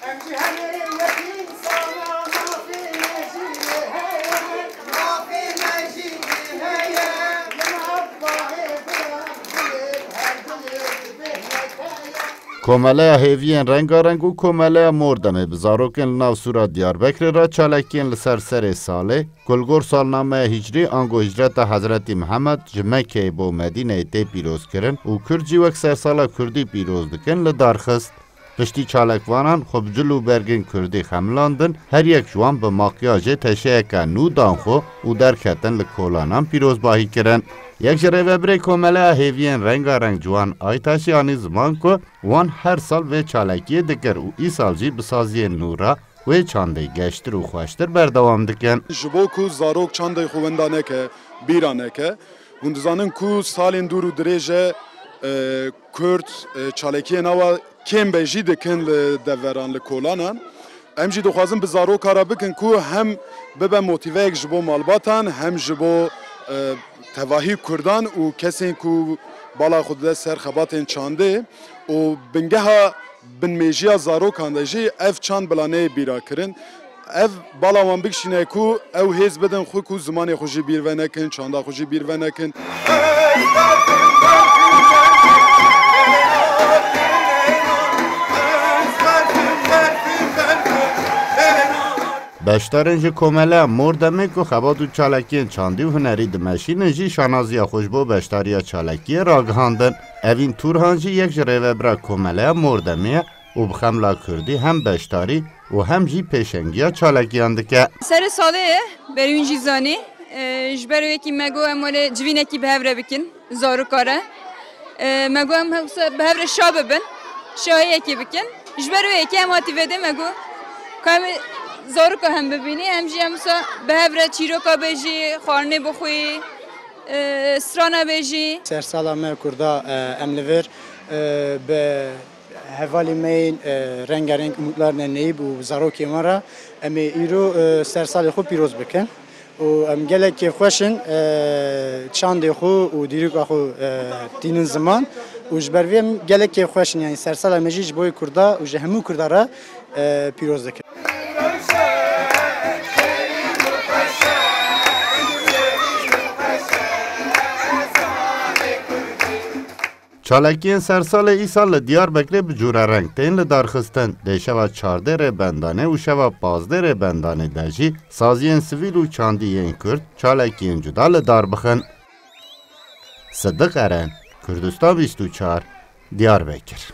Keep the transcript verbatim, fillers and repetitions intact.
Em jî her yekîn sana mafê me jî heye, mafê me jî heye. Min Allahê biran dilê, her dilê dibêhne keye. Komeleya Hêviyên Rengareng û Komeleya Mordemê bi zarokên li nav Sûra Diyarbekirê re çalekiyên li ser serê salê, ku li gor salnameya hîcrî ango hîcreta Hezretî Mihemed ji Mekkeyê bo Medîneyê tê pîrozkirin û Kurd jî wek sersala Kurdî pîroz dikin, li dar xist. Piştî çalekvanan xwe bi cil û bergên Kurdî xemilandin, her yek ji wan bi makyajê teşeyeke nû dan xwe û derketin li kolanan pîrozbahî kirin. Yek ji rêvebirê Komeleya Hêviyên Rengareng Ciwan Aytaşî anî ziman ku wan her sal vê çalekiyê dikir û îsal jî bi saziyên nû re wê çandê geştir û xweştir berdewam dikin. Ji bo ku zarok çandê xwe wenda neke, bîra neke, hûn dizanin ku salên dûr û dirêj e, e, Kurd, e, çalekiyên awa kêm be jî dikin li deveran, li kolanan. Em jî dixwazin bi zaroka re bikin ku hem bibe motîveyek ji bo malbatan, hem ji bo, e, tevahî Kurdan û kesên ku bala xwe dide ser xebatên çandê û bingeha binmêjiya zarokan de jî ev çand bila neyê bîra kirin. Ev bala wan bikişîne ku ew hêz bidin xwe ku zimanê xwe jî bîr venekin, çanda xwe jî bîr venekin. Beşdarên ji Komeleya Mordemê ku xebat û çalakiyên çandî û hunerî dimeşînin jî şanaziya xwe ji bo beşdariya çalakiyê ragihandin. Evîn Turhan jî yek ji rêvebira Komeleya Mordemê ye û bi xemla Kurdî hem beşdarî û hem jî pêşengiya çalakiyan dike. Serê salê ye, berî wî jî zanî. E, ji ber wê yekî me got em welê civînekî bi hev re bikin, zaroka re. E, me got em hewsa bi hev re şa bibin, şahiyekê bikin. Ji ber wê yekê em hatî vê dê me got ka em ê zaroka hem bibînî, hem jî em wisa bi hev re çîroka bêjî, xwarinê bixwî, e, strana bêjî. Sersala me Kurda, e, em li vir, e, bi hevalê me yên, e, rengareng Umutlar Neneyîb û zarokên wan re em ê îro, e, sersalê xwe pîroz bikin. Û em gelek kêfxweş in, e, çandê xwe û dîroka xwe, e, tînin ziman. Û ji ber vê em gelek kêfxweş in, yanî sersala me jî ji bo yê Kurda û ji hemû Kurda re, e, pîroz dikin. Çalakiyên sersalê îsal li Diyarbekirê bi cûre reng tên li dar xistin. Dê şeva çardê Rêbendanê û şeva pazdê Rêbendanê de jî saziyên sivîl û çandî yên Kurd çalakiyên cuda li dar bixin. Sidiq Eren, Kurdistan bîst û çar, Diyarbekir.